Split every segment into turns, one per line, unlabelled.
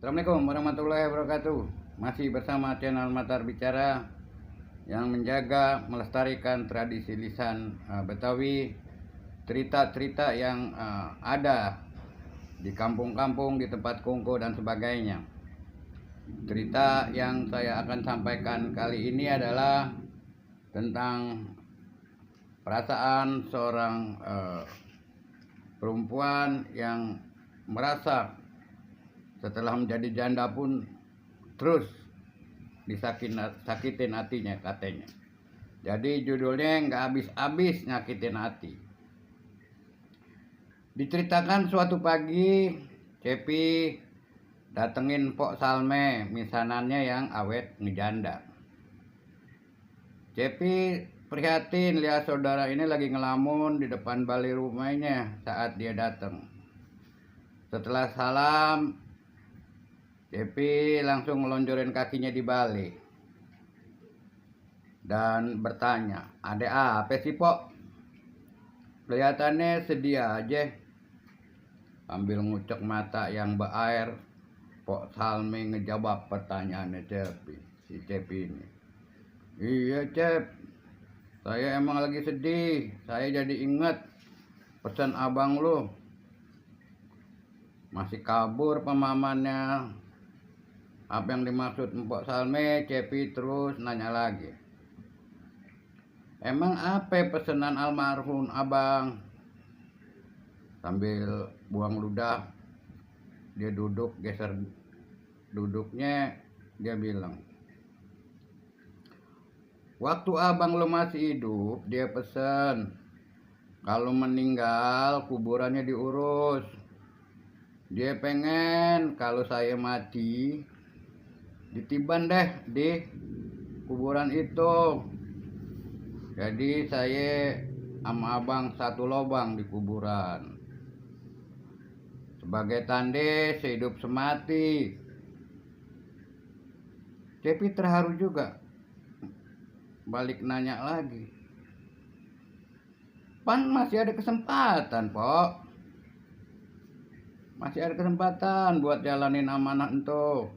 Assalamualaikum warahmatullahi wabarakatuh. Masih bersama channel Matar Bicara yang menjaga melestarikan tradisi lisan Betawi, cerita-cerita yang ada di kampung-kampung, di tempat kungku dan sebagainya. Cerita yang saya akan sampaikan kali ini adalah tentang perasaan seorang perempuan yang merasa setelah menjadi janda pun terus disakitin hatinya katanya. Jadi judulnya nggak habis-habis nyakitin hati. Diceritakan suatu pagi Cepi datengin Pok Salme, misanannya yang awet ngejanda. Cepi prihatin lihat saudara ini lagi ngelamun di depan balik rumahnya saat dia datang. Setelah salam, Cepi langsung melonjorin kakinya di balik dan bertanya, "Adek apa sih, Pok? Kelihatannya sedih aja." Sambil ngucek mata yang berair, Pok Salmi ngejawab pertanyaannya si Cepi ini. "Iya, Cep. Saya emang lagi sedih. Saya jadi inget pesan abang lu. Masih kabur pemahamannya." Apa yang dimaksud Mpok Salme? Cepi terus nanya lagi. "Emang apa pesanan almarhum abang?" Sambil buang ludah, dia duduk, geser duduknya, dia bilang, "Waktu abang lo masih hidup, dia pesan kalau meninggal kuburannya diurus. Dia pengen kalau saya mati ditiban deh di kuburan itu. Jadi saya sama abang satu lubang di kuburan sebagai tanda sehidup semati." Cepi terharu juga, balik nanya lagi, "Pan masih ada kesempatan, Pok. Masih ada kesempatan buat jalanin amanah entu."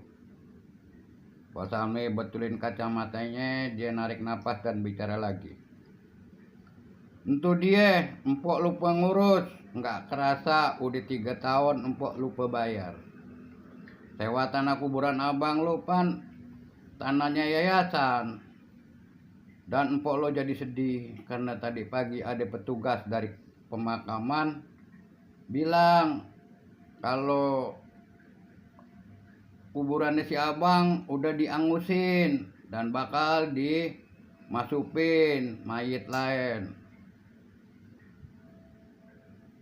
Pak Salmi betulin kacamatanya, dia narik napas dan bicara lagi. "Entu dia, empok lupa ngurus. Nggak kerasa udah 3 tahun empok lupa bayar. Sewa tanah kuburan abang lu, Pan, tanahnya yayasan. Dan empok lo jadi sedih karena tadi pagi ada petugas dari pemakaman bilang kalau kuburannya si abang udah diangusin dan bakal dimasukin mayit lain."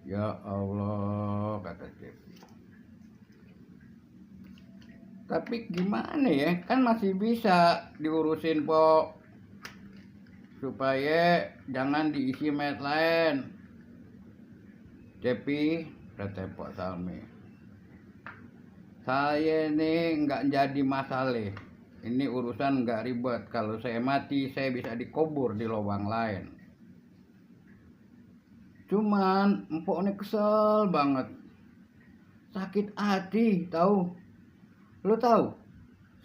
"Ya Allah," kata Cepi. "Tapi gimana ya, kan masih bisa diurusin, Pok, supaya jangan diisi mayat lain." "Cepi," kata Pok Salmi, "saya ini nggak jadi masalah. Ini urusan nggak ribet. Kalau saya mati, saya bisa dikubur di lubang lain. Cuman empok ini kesel banget, sakit hati, tahu. Lo tahu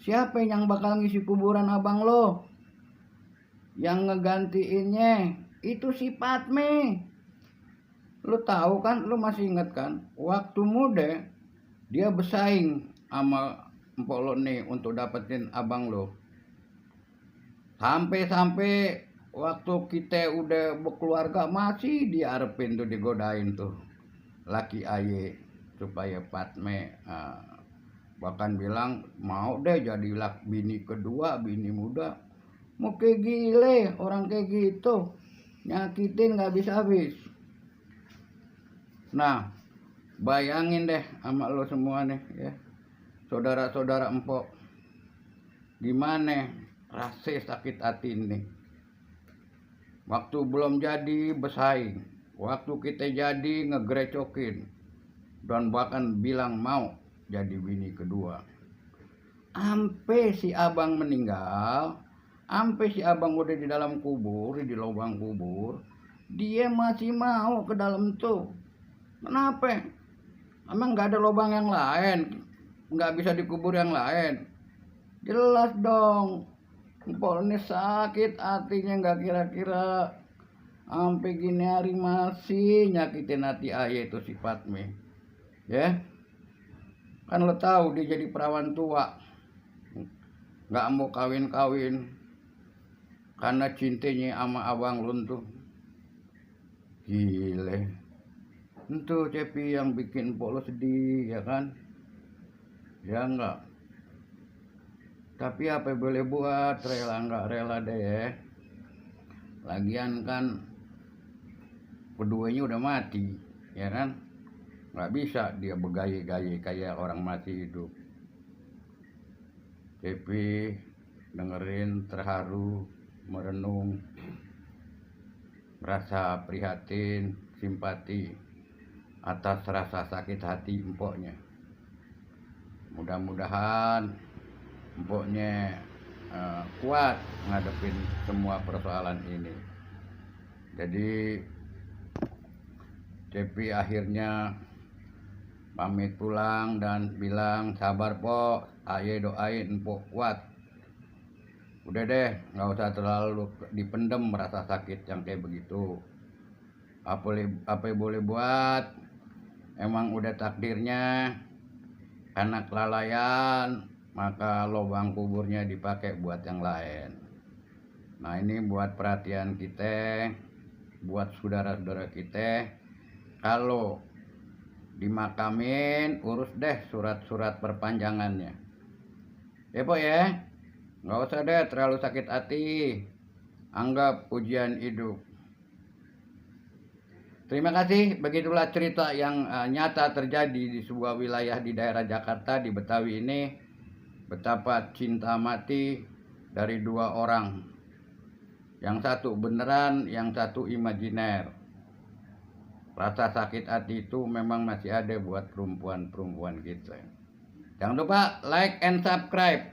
siapa yang bakal ngisi kuburan abang lo? Yang ngegantiinnya itu si Patme. Lo tahu kan, lo masih inget kan, waktu muda dia bersaing sama empok lo nih untuk dapetin abang lo. Sampai-sampai waktu kita udah berkeluarga masih diarepin tuh, digodain tuh laki aye supaya Patme bahkan bilang mau deh jadi bini kedua, bini muda. Mau kayak gile orang kayak gitu, nyakitin nggak habis-habis." Nah, bayangin deh sama lo semua nih ya, saudara-saudara empok, gimana rasa sakit hati ini. Waktu belum jadi bersaing, waktu kita jadi ngegerecokin, dan bahkan bilang mau jadi bini kedua. Ampe si abang meninggal, ampe si abang udah di dalam kubur, di lubang kubur, dia masih mau ke dalam tuh. Kenapa? Emang nggak ada lubang yang lain nggak bisa dikubur yang lain. Jelas dong, empok ini sakit hatinya, nggak kira-kira sampai gini hari masih nyakitin hati ayah itu si Fatmi. Ya, kan lo tahu dia jadi perawan tua, nggak mau kawin-kawin karena cintanya sama abang lu tuh. Gile, itu Cepi yang bikin empok lo sedih, ya kan? Ya enggak. Tapi apa boleh buat, rela nggak rela deh. Lagian kan keduanya udah mati, ya kan? Nggak bisa dia bergaya-gaya kayak orang masih hidup. Tapi dengerin terharu, merenung, merasa prihatin, simpati atas rasa sakit hati empoknya. Mudah-mudahan empoknya kuat ngadepin semua persoalan ini. Jadi Cepi akhirnya pamit pulang dan bilang, sabar pok, ayah doain empok kuat. Udah deh, nggak usah terlalu dipendem merasa sakit yang kayak begitu. Apa yang boleh buat, emang udah takdirnya. Karena kelalaian, maka lubang kuburnya dipakai buat yang lain. Nah, ini buat perhatian kita, buat saudara-saudara kita. Kalau dimakamin, urus deh surat-surat perpanjangannya. Ya Pak ya, nggak usah deh terlalu sakit hati. Anggap ujian hidup. Terima kasih, begitulah cerita yang nyata terjadi di sebuah wilayah di daerah Jakarta, di Betawi ini. Betapa cinta mati dari dua orang. Yang satu beneran, yang satu imajiner. Rasa sakit hati itu memang masih ada buat perempuan-perempuan kita. Jangan lupa like and subscribe.